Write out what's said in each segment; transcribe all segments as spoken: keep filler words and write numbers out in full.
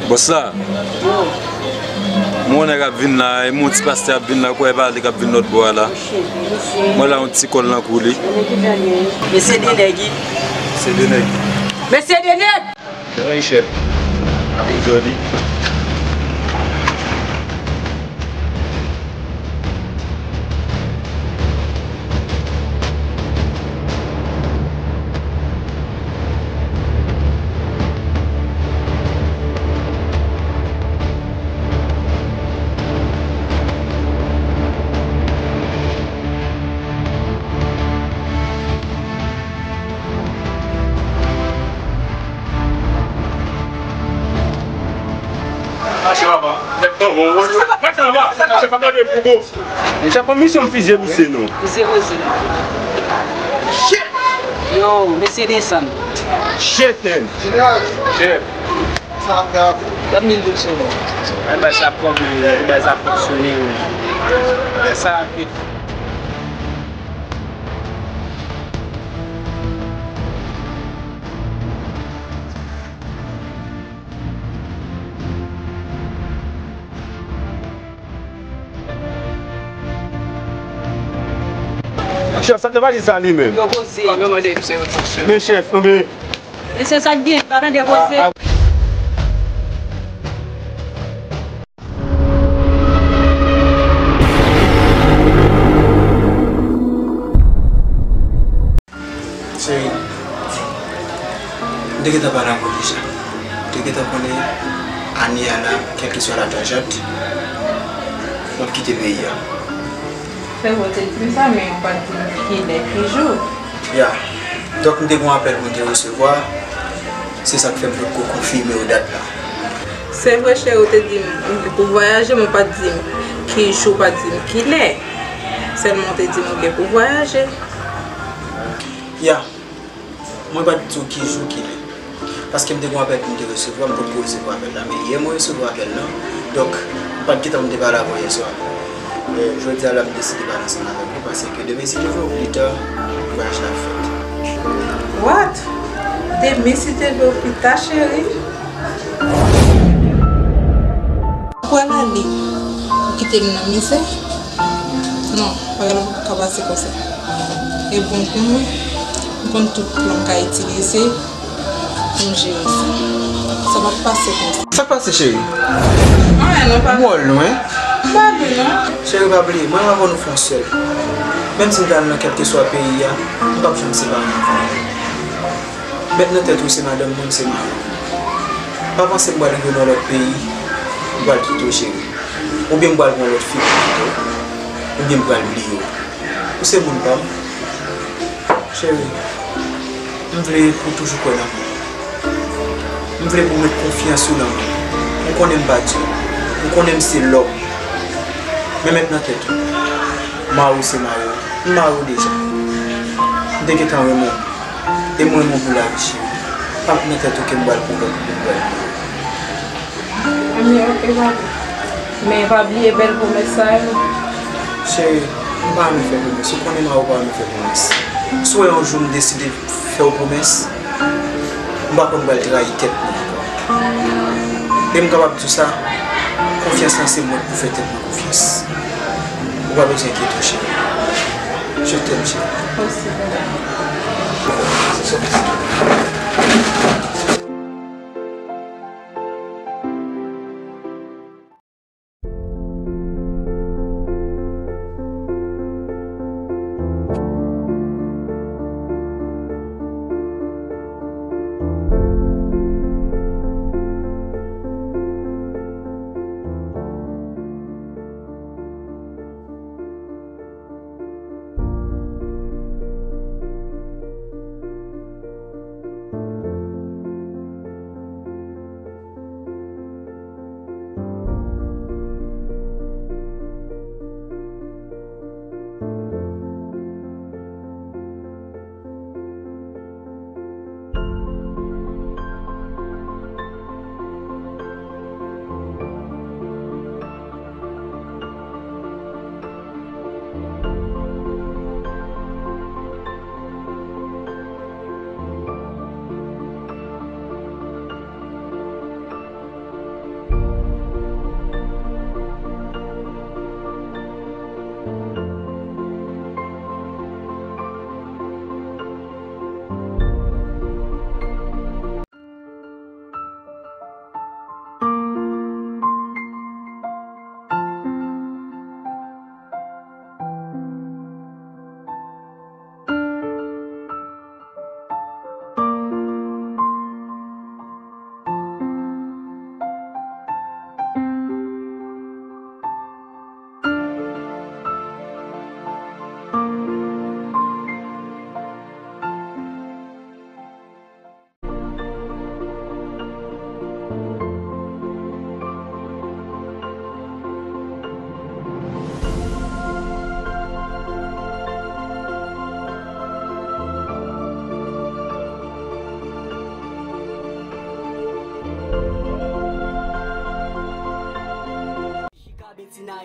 Bòs la, m wè yon nèg ap vin la, e m wè yon ti pastè ap vin la, kwè e pa li k ap vin lòt bò a la. M wè la yon ti kòl nan kou li. Mesye de nèg wi. Mesye de nèg wi. Mesye de nèg. Wi, chèf. Jodi. Mache anba. Mache anba. Mache anba. Deja komisyon fizye misye non. Zewo zewo. Shit! Yo, mesye desann. Shit, man. Jeneral. Shit. Sa ap grav. Gad mil douz sou nou. Ay, bay sa ap konpli, bay sa ap fonksyone, wi. Lè sa ap vit. Chèf, sa te pase sa li menm? Yo koze. Men chèf, men. E se sa k gen, pa tande koze. Cheri, m te gentan pale avè w deja. M te gentan konnen ane a la, kèlkeswa latanjant, m ap kite peyi a. Se vre, w te di m sa, men ou pa t di m kilè, ki jou. Ya. Donk, m te gen yon apèl pou m te resevwa. Se sa k fè m potko konfime w dat la. Se vre, cheri, w te di m ou gen pou vwayaje, men w pa t di m ki jou, w pa t di m kilè. Sèlman w te di m ou gen pou vwayaje. Ya. Mwen pa t di w ki jou, ki lè. Paske m te gen yon apèl pou m te resevwa, m potko resevwa apèl la. Men yè mwen resevwa apèl lan. Donk, m pa t gentan pou m te pale avè w yèswa. E, jodi a la, m deside pale ansanm avèk ou, paske demen, si Dye vle, ou pita, vwayaj la ap fèt. What? Demen, si Dye vle, ou pita, cheri? Ou pral ale, ou kite m nan mizè? Non, bagay la poko ka pase konsa. E bon pou mwen, m konn tout plan m ka itilize pou m jere sa. Sa p ap pase konsa. Sa k pase, cheri? Anyen non, pa. M wè w lwen. M pa lwen non. Cheri, pa bliye, mwen avè w nou fè yon sèl. Menm si m t al nan kèlkeswa peyi a, m p ap janm separe nou. Met nan tèt ou se madanm mwen, m se mari w. Pa panse m pral rive nan lòt peyi, m pral kite w, cheri. Oubyen m pral pran lòt fi pou kite w. Oubyen m pral bliye w. Ou se moun pa m. Cheri, m vle pou w toujou kwè nan mwen. M vle pou w met konfyans ou nan mwen. M konnen m pa Dye. M konnen m se lòm. Men met nan tèt ou, mari w se mari w. M mari w deja. M te gentan renmen w. E m renmen w pou lavi, cheri. Pa met nan tèt ou ke m pral pran lòt moun, m pral bliye w. Anyen, oke, papi. Men pa bliye bèl pwomès sa yo. Cheri, m pa renmen fè pwomès. Ou konnen mari w pa renmen fè pwomès. Si w wè yon jou m deside fè w pwomès, m pa kwè m pral trayi tèt mwen ankò. E m kapab di w sa, konfyans lan se mwen k pou fè tèt mwen konfyans. Ou pa bezwen enkyete w, cheri. Je t'aime, cheri. Mèsi, papa.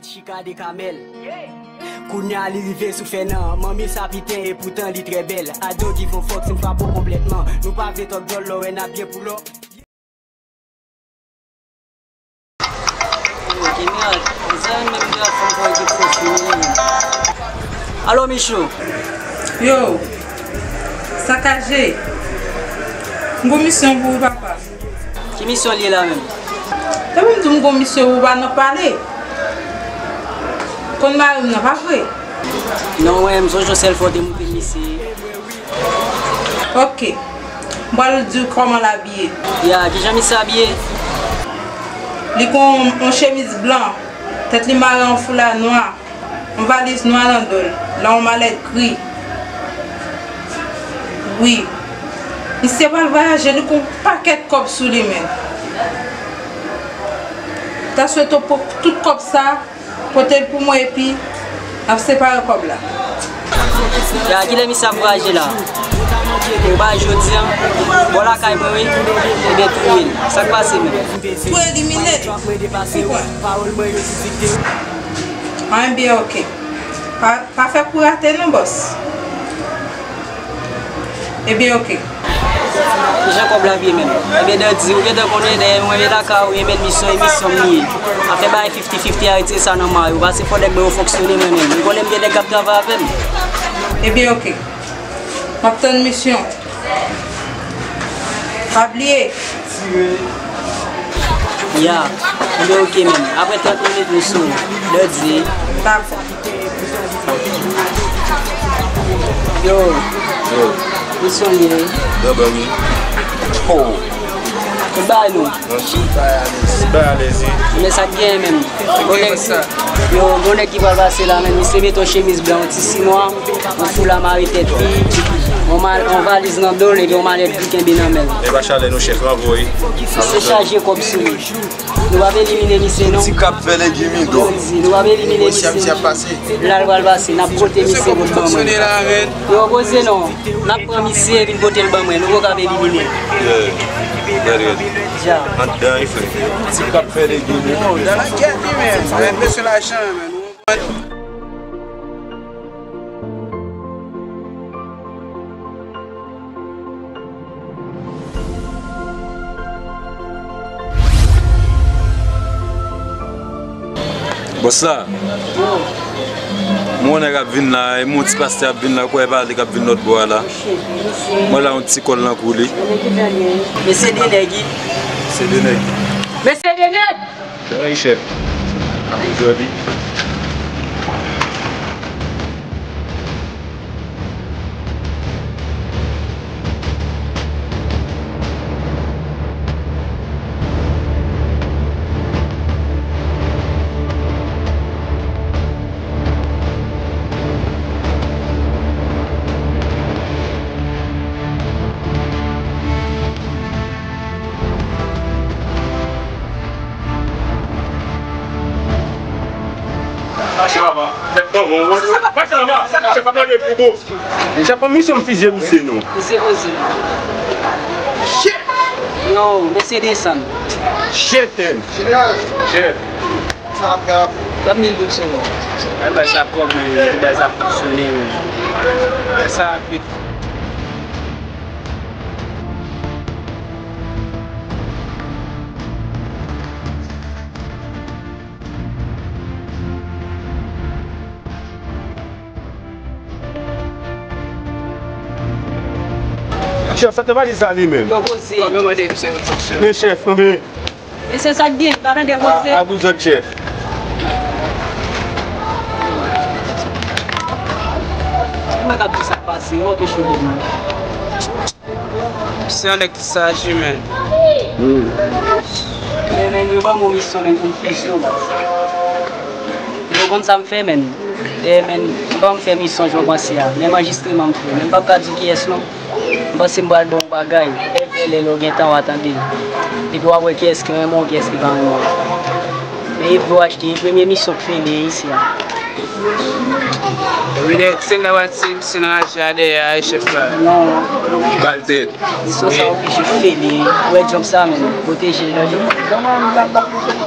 Chika de kamèl. Kounya li rive sou fè nan manmi sa piten, epoutan li trè bèl. I don't give a fuck si m frape w konplètman. Nou pa vle tòk djòl, lò wè n ap byen pou lò. Alo, Michou. Yo, sakaje. M gon misyon pou ou, papa. Ki misyon l ye la menm? Depi m di w m gon misyon pou ou, pa nan pale. Konn mari m nan, pa vre? Non, wè, m sonje yon sèl fwa w te montre m misye. Ok. M pral di w kòman l abiye. Ya, kijan misye abiye? Li gon yon chemiz blan, tèt li mare an foula nwa, yon valiz nwa nan do l, la yon malèt gri. Wi. Misye pral vwayaje, li gon pakèt kòb sou li menm. Ta swete w pran tout kòb sa, pote l pou mwen epi n ap separe kòb la. Ya, kilè misye ap vwayaje la? Ou bay jodi a, bò lakay mwen wi, ebyen touye l. Sa k pase menm? Tou elimine l. Ou konprann? Anyen byen, ok. Pa, pa fè kou rate non, bòs. Ebyen, ok. Kijan kòb la vye menm? Ebyen, Dandi, ou gentan konnen, dèyè mwen, men lakay ou, ebyen, misyon, emisyon m li ye. Afè bay fifty fifty a, retire sa nan may ou. Pase fò nèg mwen yo fonksyone mwen menm. Ou konnen m gen nèg k ap travay avè m. Ebyen, ok. M ap tann misyon. Pa bliye. Ya, ebyen, ok menm. Apre trant minit, nou sou. Dandi. Dakò. Yo. Yo. Misyon li ye. Yo, bro, wi. Oh. Tout bagay nou. Bay alèz, wi. Men sa k genyen menm. Yon nèg, yo, yon nèg ki pral pase la, men misye mete yon chemiz blan, yon ti sinwa, yon foula mare tèt li, yon mal-, yon valiz nan do l, epi yon malèt gri kenbe nan men l. E pa chalè non, chèf, m ap voye. Misye chaje kòb sou li. Nou p ap elimine misye non. Ti k ap fè legim, Ido. Nou p ap elimine misye non. L al pral pase, n ap pote misye pou l ban mwen. Yo, poze non. N ap pran misye epi n pote l ban mwen. Nou poko ap elimine. Yeah. Very good. Ja. Antdan, frè. Ti k ap fè legim. Non, dan la kèt li menm. Mesye lajan, men. Bòs la, m wè yon nèg ap vin la, e m wè yon ti pastè ap vin la, kwè e pa li k ap vin lòt bò a la. M wè la yon ti kòl nan kou li. Men se de nèg, wi. Se de nèg. Men se de nèg! Wi, chèf. Ap jodi. Mache anba. Mache anba. Mache pa mande pou bon. Deja pa misye m fizye misye non. Misye koze. Shit! Non, mesye desann. Shit, then. Shit. Sa ap grav. Sa mil douz sou mwen. Ay bay sa kòb men, bay sa fonksyone men. Sa ap vit. Chèf, sa te valiz la li menm. Yo koze. Men chèf, men. E se sa k gen, pa tande koze. A, a pou zòt chèf. Mwen k ap di sa k pase, yo te chou de mwen. Se yon nèg ki saj wi, men. Men, men, yo ban m yon misyon, men, pou m fè yo, baz. Yo konn sa m fè, men. E, men, yo ban m fè misyon, jan w panse a. Menm anrejistreman m fè. Men m p ap ka di kiyès, non. M panse m pral ba w yon bagay. Lè, lè, lè w gen tan, w a tande l. Epi w ap wè kiyès ki renmen w, kiyès ki pa renmen w. Men epi w achte, e premye misyon k fè li isi a. Wi, nèg, se lè w a ti, se nan raje a dèyè a, e chèf la. Non. Bal tèt. Misyon sa oblije fè li. Ou wè djòb sa menm. Pwoteje l nan djòb.